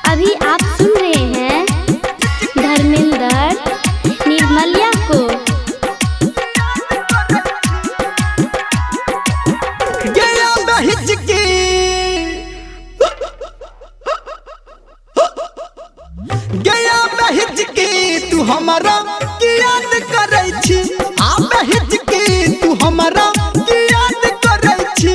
अभी आप सुन रहे हैं धर्मेंद्र निर्मलिया को। गया हिचकी गया हिचकी तू हमारा की याद करै छी। आबे हिचकी तू हमारा की याद करै छी।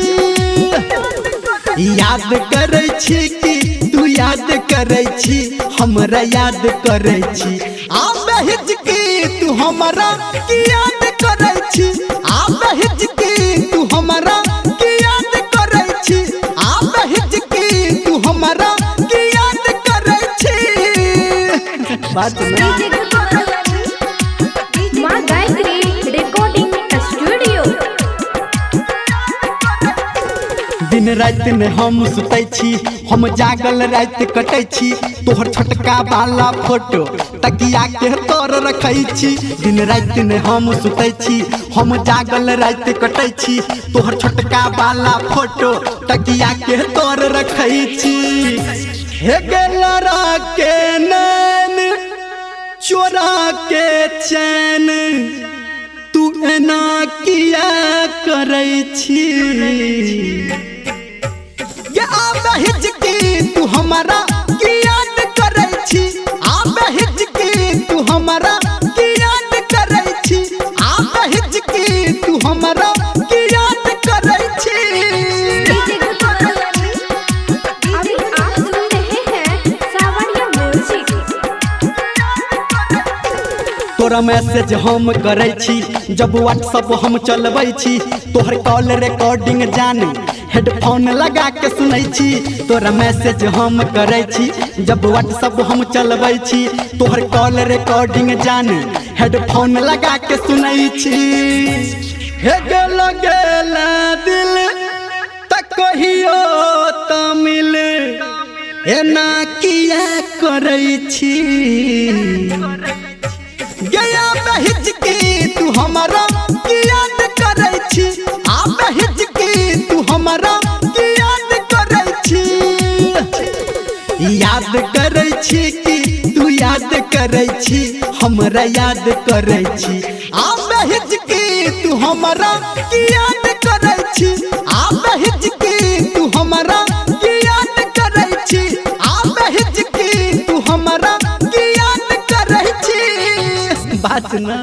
याद करै छी कि तू याद करै छी, हमरा याद करै छी। आबे हिचकी तू हमारा की याद करै छी। आबे हिचकी तू हमारा की याद करै छी। आबे हिचकी तू हमारा की याद करै छी। बात ना। माँ गायत्री रिकॉर्डिंग स्टूडियो। दिन राति में हम सुतै छी, हम जागल राति कटै छी। तोहर छोटका वाला फोटो तकिया के तर रखै छी। दिन राति में हम सुतै छी, हम जागल राति कटै छी। तोहर छोटका वाला फोटो तकिया के तर रखै छी। हे गेलरा के नैन चोरा के चैन तू एना किया करै छी। ये आबे हिचकी तू हमारा की याद करै छी। आबे हिचकी तू हमारा की याद करै छी। आबे हिचकी तू हमारा की याद करै छी। अभी आप सुन रहे हैं सावरिया म्यूजिक। तोरा मैसेज हम करै छी जब व्हाट्सअप हम चलबै छी। तोहर कॉल रिकॉर्डिंग जान हेडफोन लगा के सुनै छी। तोरा मैसेज हम करै छी जब व्हाट्सअप हम चलबै छी। तोहर कॉल रिकॉर्डिंग जान हेडफोन लगा के सुनै छी। हे गेल गेल दिल त कहियो त मिल एना किया करै छी। गया हिचकी तू हमारा की याद करै छी। आबे हिचकी तू हमारा की याद करै छी। याद करै छी कि तू याद करै छी, हमरा याद करै छी। आबे हिचकी तू हमारा की याद करै छी। आबे हिचकी तू हमारा की याद करै छी। आबे हिचकी तू हमारा की याद करै छी। बात ना।